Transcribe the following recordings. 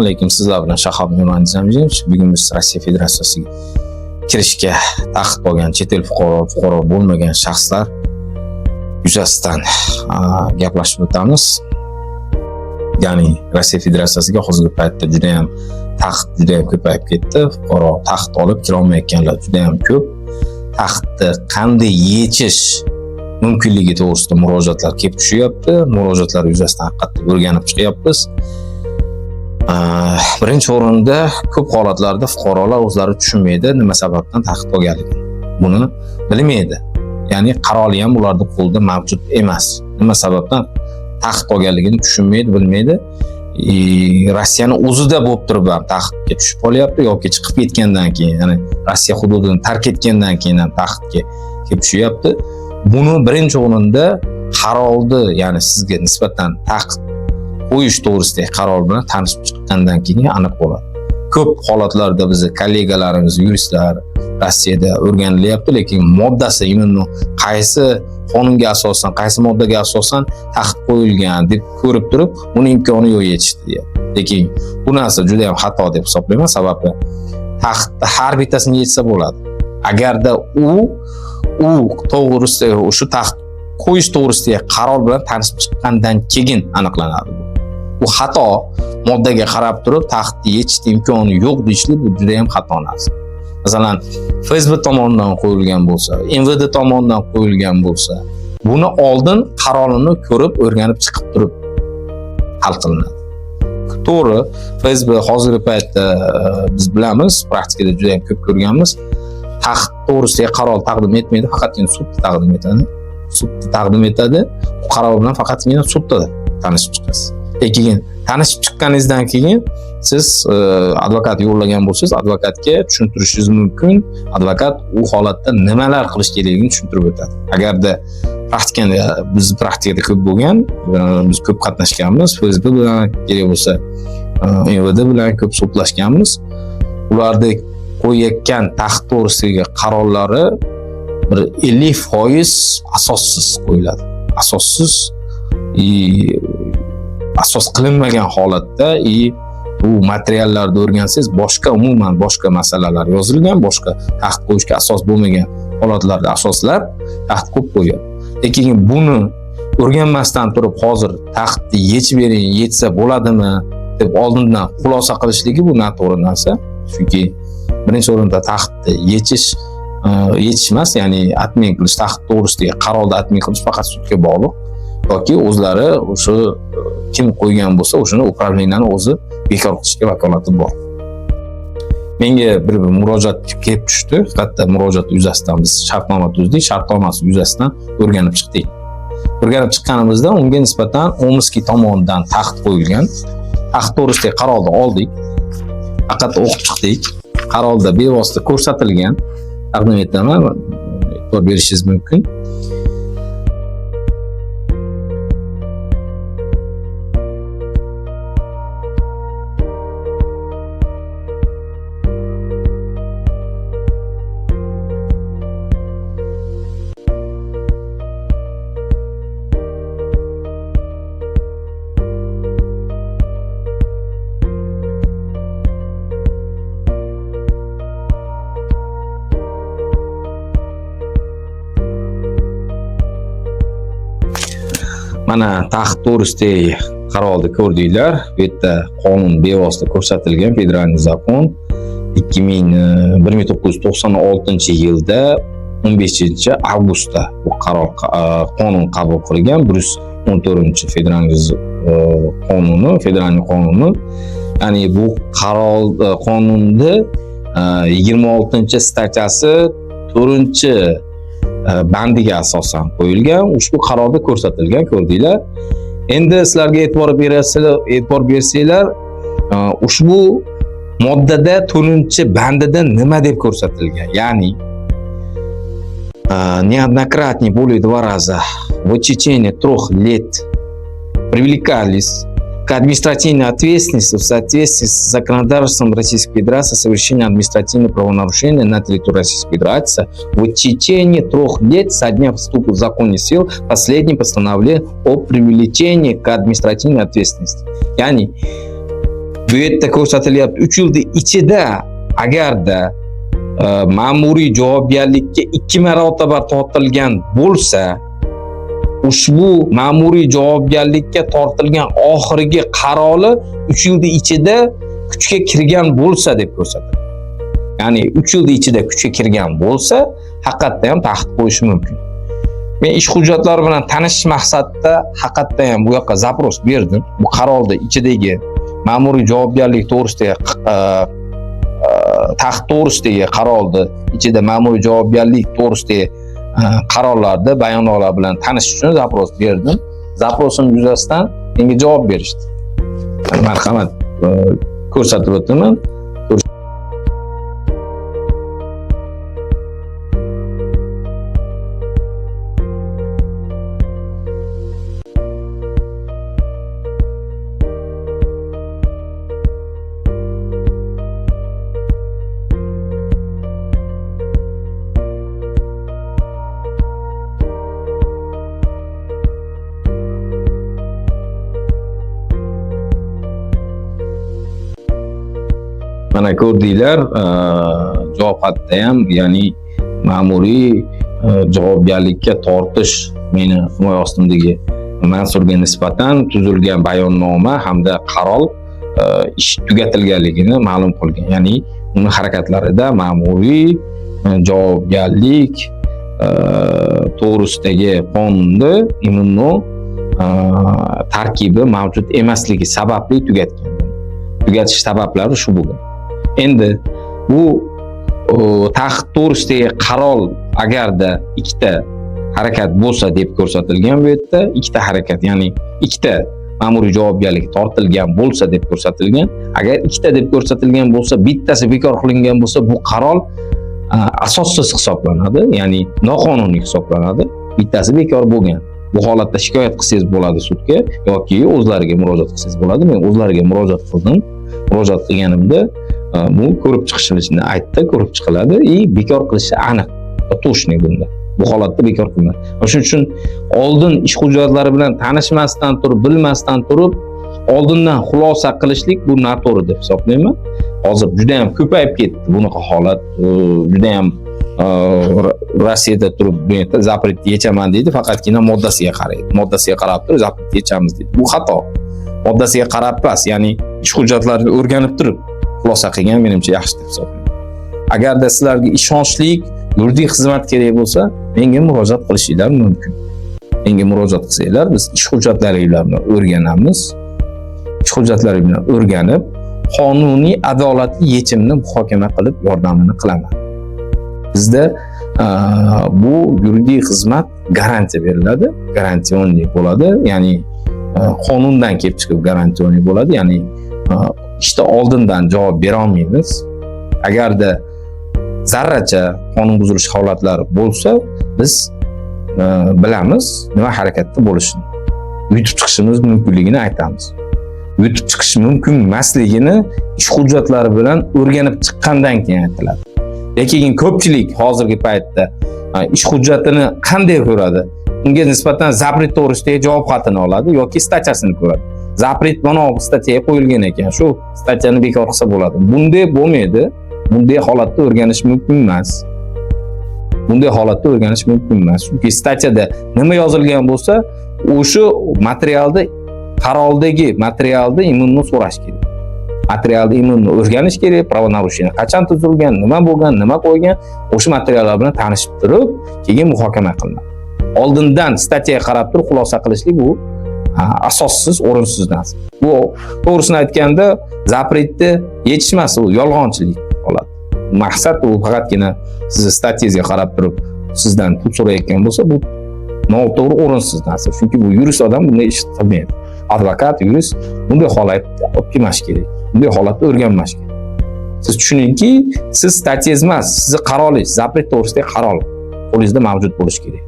Alaykum, sizlar bilan Shahob Nurmanizaminovich. Bugun biz Rossiya Federatsiyasiga kirishga taqiq bo'lgan chet el fuqaro, fuqaro bo'lmagan shaxslar yuzasidan gaplashib o'tamiz. Ya'ni Rossiya Federatsiyasiga hozirgi paytda juda ham taqiq juda ham ko'payib ketdi. Fuqaro taqiq olib kira olmayotganlar juda ham ko'p. Taqiqni qanday yechish mumkinligi to'g'risida murojaatlar kelib tushyapti. Murojaatlar yuzasidan haqiqatda o'rganib chiqyapmiz. Birinchi o'rinda ko'p holatlarda fuqarolar o'zlari tushunmaydi nima sababdan taqiq olganligini. Buni bilmaydi. Ya'ni qarori ham ularning qo'lida mavjud emas. Nima sababdan taqiq olganligini tushunmaydi, bilmaydi. Rossiyani o'zida bo'lib turib ham taqiqqa tushib qolyapti yoki chiqib ketgandan keyin, ya'ni Rossiya hududini tark etgandan keyin ham taqiqqa kelib tushyapti. Buni birinchi o'rinda qarorni, ya'ni sizga nisbatan taqiq qo'yish to'g'risidagi qaror bilan tanishib chiqqandan keyin aniq bo'ladi. Ko'p holatlarda bizni kollegalarimiz, yuristlar Rossiyada o'rganilyapti, lekin moddasi именно qaysi qonunga asosan, qaysi moddaga asosan taqiq qo'yilgan deb ko'rib turib, uni imkoni yo'q yechishdi deyapti. Lekin bu narsa juda ham xato deb hisoblayman, sababi taqiqni har bittasini yechsa bo'ladi. Agarda u to'g'risida o'sha taqiq qo'yish to'g'risidagi qaror bilan tanishib chiqqandan keyin aniqlanadi bu. Bu xato, moddaga qarab turib taqiqni yechishni imkoni yo'q deyishlik bu juda ham xato narsa. Masalan, FSB tomonidan qo'yilgan bo'lsa, MVD tomonidan qo'yilgan bo'lsa, buni oldin qarorini ko'rib, o'rganib chiqib turib hal qilinadi. To'g'ri, FSB hozirgi paytda biz bilamiz, praktikada juda ham ko'p ko'rganmiz. Taqiq to'g'risidagi qaror taqdim etmaydi, faqatgina sudda taqdim etadi. Sudda taqdim etadi. Bu qaror bilan faqatgina sudda tanishib chiqasiz. Keyin tanishib chiqqaningizdan keyin siz advokat yo'llagan bo'lsangiz, advokatga tushuntirishingiz mumkin. Advokat u holatda nimalar qilish kerakligini tushuntirib o'tadi. Agarda praktikada, biz praktikada ko'p bo'lgan, biz ko'p qatnashganmiz, FSB bilan kerak bo'lsa, MVD bilan ko'p sudlashganmiz. Ularni qo'yayotgan taqiq to'g'risidagi qarorlari bir 50% asossiz qo'yiladi. Asossiz asos qilinmagan holatda bu materiallarni o'rgansangiz, boshqa umuman boshqa masalalar yozilgan, boshqa taqiq qo'yishga asos bo'lmagan holatlarda asoslab taqiq qo'yib qo'ygan. Lekin buni o'rganmasdan turib hozir taqiqni yechib bering, yechsa bo'ladimi deb oldindan xulosa qilishligi bu noto'g'ri narsa. Chunki birinchi o'rinda taqiqni yechish yechish emas, ya'ni отмен qilish, taqiq to'g'risidagi qarorni отмен qilish faqat sudga bog'liq yoki o'zlari o'sha kim qo'ygan bo'lsa, o'shani управление ni o'zi bekor qilishga vakolati bor. Menga bir murojaat kelib tushdi. Hatto murojaat yuzasidan biz shartnoma tuzdik, shartnomasi yuzasidan o'rganib chiqdik. O'rganib chiqqanimizda unga nisbatan Omskiy tomonidan taqiq qo'yilgan. Taqiq to'g'risidagi qarorni oldik. Faqat o'qib chiqdik. Qarorda bevosita ko'rsatilgan. Taqdim etaman, e'tibor berishingiz mumkin. Mana taqiq to'g'risidagi qarorni ko'rdinglar. Bu yerda qonun bevosita ko'rsatilgan, федеральный закон 1996-yilda 15 avgustda bu qaror, qonun qabul qilingan. 114 федеральный qonuni, федеральный qonuni. Ya'ni bu qaror, qonunni 26 статья si 4 bandiga asosan qo'yilgan. Ushbu qarorda ko'rsatilgan, ko'rdinglar. Endi sizlarga e'tibor berasizlar, e'tibor bersanglar, ushbu moddada 4 bandida nima deb ko'rsatilgan? Ya'ni неоднократно, более два раза в течение 3 лет привлекались к административной ответственности в соответствии с законодательством Российской Федерации совершение административного правонарушения на территории Российской Федерации в течение 3 лет со дня вступа в законные сил последнего постановления о привлечении к административной ответственности. Ya'ni Bu yerda ko'rsatilyapti, 3 yilni ichida agarda ma'muriy javobgarlikka 2 marotaba tortilgan bo'lsa, ushbu ma'muriy javobgarlikka tortilgan oxirgi qarori 3 yilni ichida kuchga kirgan bo'lsa deb ko'rsatilgan. Ya'ni 3 yilni ichida kuchga kirgan bo'lsa, haqiqatda ham tahdid qo'yishi mumkin. Men ish hujjatlari bilan tanishish maqsadida haqiqatda ham bu yoqqa запрос berdim. Bu qarorda ichidagi ma'muriy javobgarlik to'g'risidagi tahdid to'g'risidagi qarorni ichida ma'muriy javobgarlik to'g'risidagi qarorlarda bayonotlar bilan tanishish uchun запрос berdim. Запрос im yuzasidan menga javob berishdi. Marhamat, ko'rsatib o'taman. Mana ko'rdinglar, javob xatda ham, ya'ni ma'muriy javobgarlikka tortish meni himoya ostimdagi Mansurga nisbatan tuzilgan bayonnoma hamda qaror ish tugatilganligini ma'lum qilgan. Ya'ni uni harakatlarida ma'muriy javobgarlik to'g'risidagi qonunda immuno tarkibi mavjud emasligi sababli tugatgan. Tugatish sabablari shu bo'lgan. Endi bu tahdid to'g'risidagi qaror agarda ikkita harakat bo'lsa deb ko'rsatilgan bu yerda, ikkita harakat, ya'ni ikkita ma'muriy javobgarlik tortilgan bo'lsa deb ko'rsatilgan. Agar ikkita deb ko'rsatilgan bo'lsa, bittasi bekor qilingan bo'lsa, bu qaror asossiz hisoblanadi, ya'ni noqonuniy hisoblanadi. Bittasi bekor bo'lgan. Bu holatda shikoyat qilsangiz bo'ladi sudga yoki o'zlariga murojaat qilsangiz bo'ladi. Men o'zlariga murojaat qildim. Murojaat qilganimda bu ko'rib chiqishini aytdi, ko'rib chiqiladi и bekor qilishi aniq. Точный bunda. Bu holatda bekor qilinadi. Shuning uchun oldin ish hujjatlari bilan tanishmasdan turib, bilmasdan turib, oldindan xulosa qilishlik bu noto'g'ri deb hisoblayman. Hozir juda ham ko'payib ketdi bunaqa holat. Juda ham Rossiyada turib bu yerda запрет yechaman deydi, faqatgina moddasiga qaraydi. Moddasiga qarab turib запрет yechamiz deydi. Bu xato. Moddasiga qarab emas, ya'ni ish hujjatlarini o'rganib turib xulosa qilgan menimcha yaxshi deb hisoblayman. Agarda sizlarga ishonchli yuridik xizmat kerak bo'lsa, menga murojaat qilishinglar mumkin. Menga murojaat qilsanglar, biz ish hujjatlaringlarni o'rganamiz. Ish hujjatlari bilan o'rganib, qonuniy adolatli yechimni muhokama qilib yordamini qilaman. Bizda bu yuridik xizmat garantiya beriladi, гарантионный bo'ladi, ya'ni qonundan kelib chiqib гарантионный bo'ladi, ya'ni ishda oldindan javob bera olmaymiz. Agarda zarracha qonun buzilish holatlari bo'lsa, biz bilamiz nima harakatda bo'lishini. Yutib chiqishimiz mumkinligini aytamiz. Yutib chiqish mumkin emasligini ish hujjatlari bilan o'rganib chiqqandan keyin aytiladi. Lekin ko'pchilik hozirgi paytda ish hujjatini qanday ko'radi? Unga nisbatan запрет to'g'risidagi javob xatini oladi yoki статья sini ko'radi. Запрет mana bu статья ga qo'yilgan ekan, shu статья ni bekor qilsa bo'ladi. Bunday bo'lmaydi. Bunday holatda o'rganish mumkin emas. Bunday holatda o'rganish mumkin emas. Chunki статья da nima yozilgan bo'lsa, o'sha materialda, qarordagi materialni именно so'rash kerak. Materialni именно o'rganish kerak, правонарушение qachon tuzilgan, nima bo'lgan, nima qo'ygan, o'sha materiallar bilan tanishib turib, keyin muhokama qilinadi. Oldindan статья ga qarab turib xulosa qilishlik bu asossiz, o'rinsiz narsa. Bu to'g'risini aytganda запрет ni yechishmas, u yolg'onchilik holat. Maqsad u faqatgina sizni статья ngizga qarab turib sizdan pul so'rayotgan bo'lsa, bu noto'g'ri, o'rinsiz narsa. Chunki bu yurist odam bunday ish qilmaydi. Advokat, yurist bunday holatda olib kelmash kerak. Bunday holatda o'rganmash kerak. Siz tushuningki, siz статья ngiz emas, sizni qarolingiz, запрет to'g'risidagi qaror qo'lingizda mavjud bo'lishi kerak.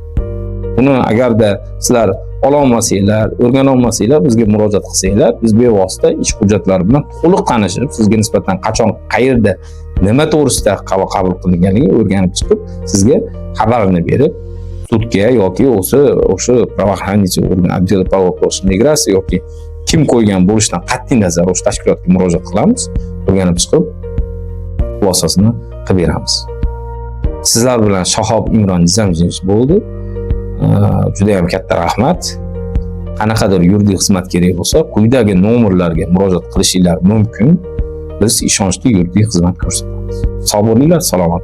Buni agarda sizlar ololmasanglar, o'rgana olmasanglar, bizga murojaat qilsanglar, biz bevosita ish hujjatlari bilan to'liq tanishib, sizga nisbatan qachon, qayerda, nima to'g'risida qaror qabul qilinganligini o'rganib chiqib, sizga xabarini berib, sudga yoki o'sha правоохранительный орган, отдел по вопросам миграции yoki Kim qo'ygan bo'lishidan qat'iy nazar o'sha tashkilotga murojaat qilamiz, o'rganib chiqib, xulosasini qilib beramiz. Sizlar bilan Shahob Imron Nizamjinovich bo'ldi. Juda ham katta rahmat. Qanaqadir yuridik xizmat kerak bo'lsa, quyidagi nomerlarga murojaat qilishinglar mumkin. Biz ishonchli yuridik xizmat ko'rsatamiz. Sog' bo'linglar, salomat.